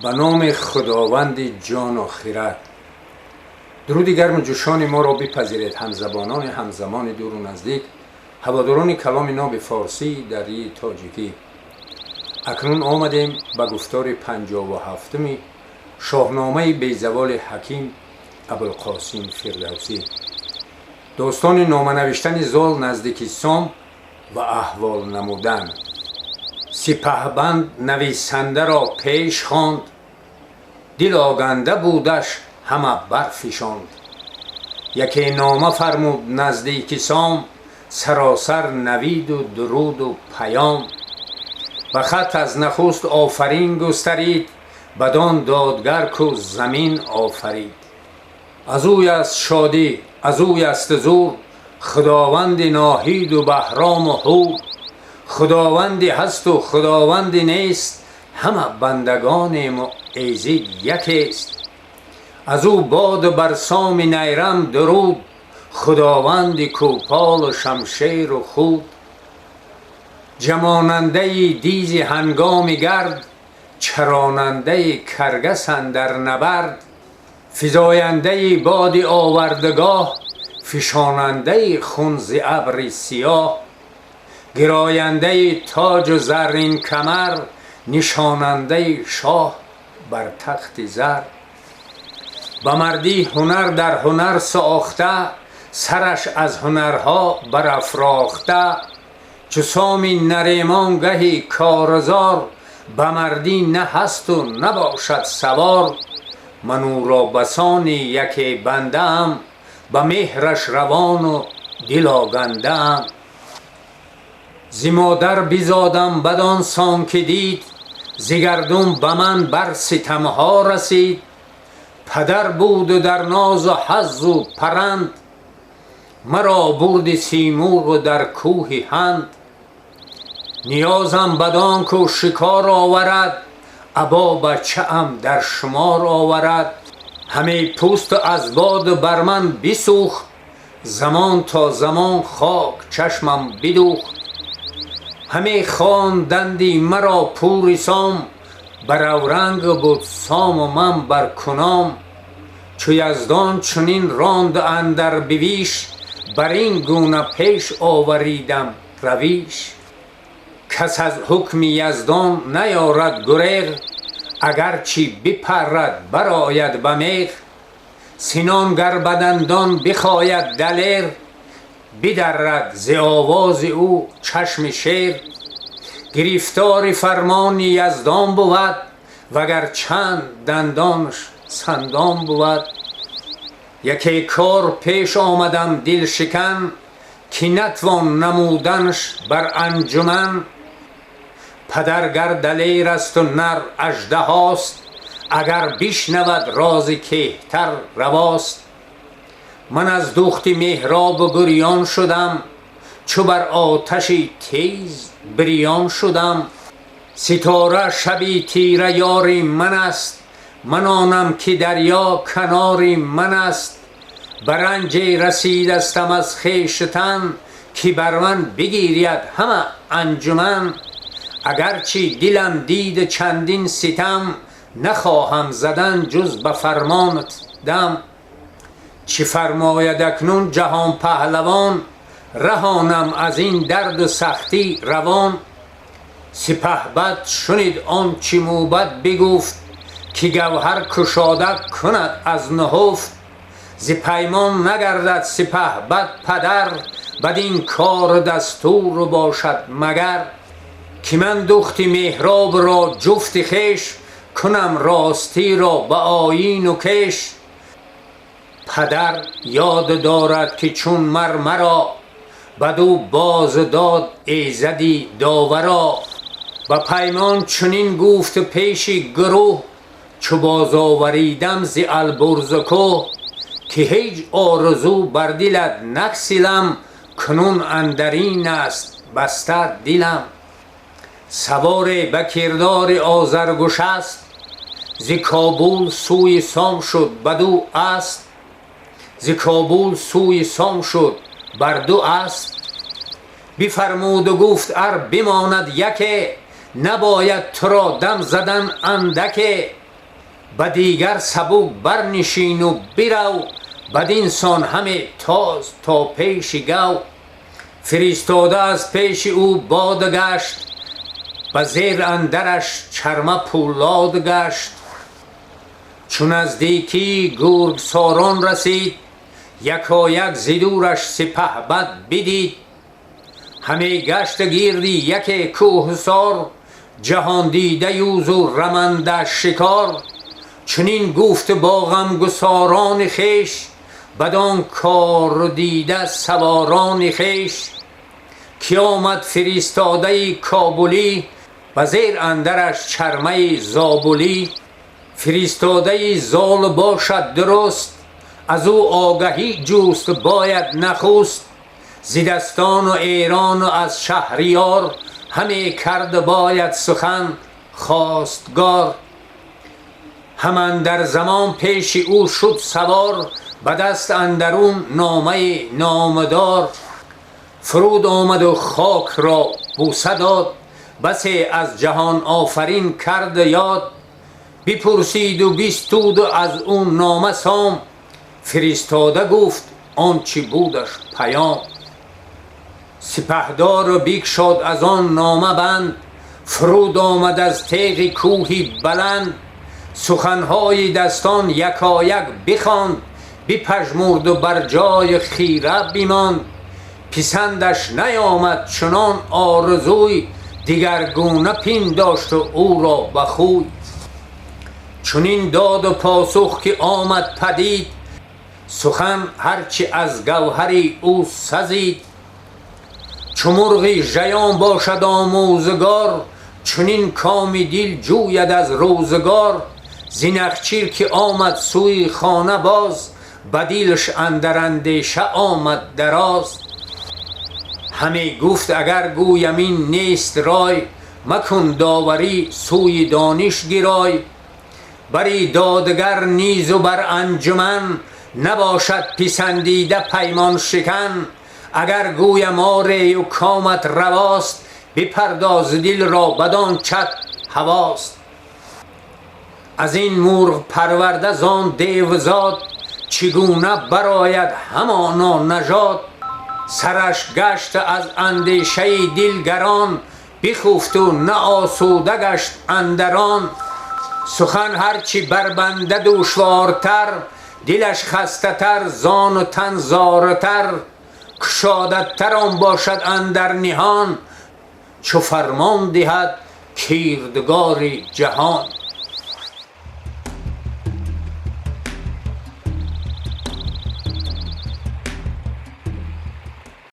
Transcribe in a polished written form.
Ба номи Худованди ҷону хирад. Дуруди гарму ҷӯшони моро бипазиред, ҳамзабонони ҳамзамони дуру наздик, ҳаводорони каломи ноби форсӣ, дарии тоҷикӣ. Акнун омадем ба гуфтори 57-уми шоҳномаи безаволи ҳаким Абулқосим Фирдавсӣ. Достони номанавиштани Зол наздики Сом ва аҳвол намудан. Сипаҳбанд нависандаро пеш хонд, дил оганда будаш ҳама барфишонд. Яке нома фармуд наздики Сом, саросар навиду дуруду паём. Ба хат аз нахуст офарин густарид, бадон додгар ку замин офарид. Аз ӯй аст шодӣ, аз ӯй аст зур, худованди Ноҳиду Баҳрому Ҳур. Худованди ҳасту худованди нест, ҳама бандагонему эзид якест. Аз ӯ боду бар Соми Найрам дуруд, худованди кӯполу шамшеру худ. Ҷамонандаи дизи ҳангоми гард, чаронандаи каргас андар набард, физояндаи боди овардагоҳ, фишонандаи хун зи абри сиёҳ, гирояндаи тоҷу заррин камар, нишонандаи шоҳ бар тахти зар. Ба мардӣ ҳунар дар ҳунар сохта, сараш аз ҳунарҳо барафрохта. Чу Соми Наремон гаҳи корзор, ба мардӣ на ҳасту набошад савор. Ман ӯро басони яке бандаам, ба меҳраш равону дил огандаам. Зи модар бизодам бадон сон ки дид, зи гардун ба ман бар ситамҳо расид. Падар буду дар нозу ҳаззу паранд, маро бурди Симурғу дар кӯҳи Ҳанд. Ниёзам бадон ку шикор оварад, або бачаам дар шумор оварад. Ҳаме пӯсту аз боду бар ман бисӯхт, замон то замон хок чашмам бидӯхт. Ҳаме хонданди маро пури Сом, бар авранг буд Сому ман бар куном. Чу Яздон чунин ронду андар бивиш, бар ин гуна пеш оваридам равиш. Кас аз ҳукми Яздон наёрад гуреғ, агарчи бипаррад барояд ба меғ. Синон гар ба дандон бихояд далер, бидаррад зи овози ӯ чашми шер. Гирифтори фармони Яздон бувад, вагар чанд дандонаш сандон бувад. Яке кор пеш омадам дилшикан, ки натвон намуданш бар анҷуман. Падар гар далер асту нар аждаҳост, агар бишнавад рози кеҳтар равост. Ман аз духти меҳробу гурён шудам, чу бар оташи тез бирён шудам. Ситора шаби тира ёри ман аст, ман онам ки дарё канори ман аст. Ба ранҷе расидастам аз хештан, ки бар ман бигиряд ҳама анҷуман. Агарчи дилам дида чандин ситам, нахоҳам задан ҷуз ба фармонат дам. Чӣ фармояд акнун ҷаҳон паҳлавон, раҳонам аз ин дарду сахтӣ равон. Сипаҳбад шунид он чӣ мӯбад бигуфт, ки гавҳар кушода кунад аз нуҳуфт. Зи паймон нагардад сипаҳбад падар, бадин кору дастуру бошад магар. Ки ман духти меҳробро ҷуфти хеш кунам, ростиро ба оину кеш. Падар ёд дорад ки чун мар маро баду боз дод эзади доваро. Ба паймон чунин гуфт пеши гурӯҳ, чу бозоваридам зи Албурзу кӯҳ, ки ҳеҷ орзу бар дилат наксилам, кунун андарин аст баста дилам. Саворе ба кирдори Озаргӯш аст, зи Кобул сӯи Сом шуд баду аст, зи Кобул сӯи Сом шуд бар ду аст. Бифармуду гуфт: ар бимонад яке, набояд туро дам задан андаке. Ба дигар сабук барнишин у бирав, бадин сон ҳаме тоз то пеши гав. Фиристода аз пеши ӯ бод гашт, ба зер андараш чарма пӯлод гашт. Чу наздикии гургсорон расид, якояк зи дураш сипаҳбад бидид. Ҳаме гашт гирди яке кӯҳсор, ҷаҳондида юзу раманда шикор. Чунин гуфт бо ғамгусорони хеш, бадон кордида саворони хеш: ки омад фиристодаи кобулӣ, ба зер андараш чармаи зобулӣ. Фиристодаи зол бошад дуруст, аз ӯ огаҳӣ ҷуст бояд нахуст. Зи дастону эрону аз шаҳриёр ҳаме кард бояд сухан хостгор. Ҳам андар замон пеши ӯ шуд савор, ба даст андарун номаи номадор. Фуруд омаду хокро бӯса дод, басе аз ҷаҳонофарин кард ёд. Бипурсиду бистуду аз ӯ нома сом, фиристода гуфт он чӣ будаш паём. Сипаҳдору бикшод аз он нома банд, фуруд омад аз теғи кӯҳи баланд. Суханҳои дастон якояк бихонд, бипажмурду бар ҷои хира бимонд. Писандаш наёмад чунон орзуй, дигаргуна пиндошту ӯро ба хӯй. Чунин доду посух ки омад падид, сухан ҳарчи аз гавҳари ӯ сазид. Чу мурғи жаён бошад омӯзгор, чунин коми дил ҷӯяд аз рӯзгор. Зи нахчир ки омад сӯи хона боз, ба дилаш андар андеша омад дароз. Ҳаме гуфт: агар гӯям ин нест рой, макун доварӣ, сӯи дониш гирой. Бари додгар низу бар анҷуман набошад писандида паймоншикан. Агар гӯям орею комат равост, бипардоз дилро бадон чат ҳавост. Аз ин мурғ парварда зон девзод чӣ гуна барояд ҳамоно нажод. Сараш гашт аз андешаи дил гарон, бихуфту наосуда гашт андарон. Сухан ҳарчи бар банда душвортар, дилаш хастатар зону тан зоратар. Кушодатар он бошад андар ниҳон, чу фармон диҳад кирдгори ҷаҳон.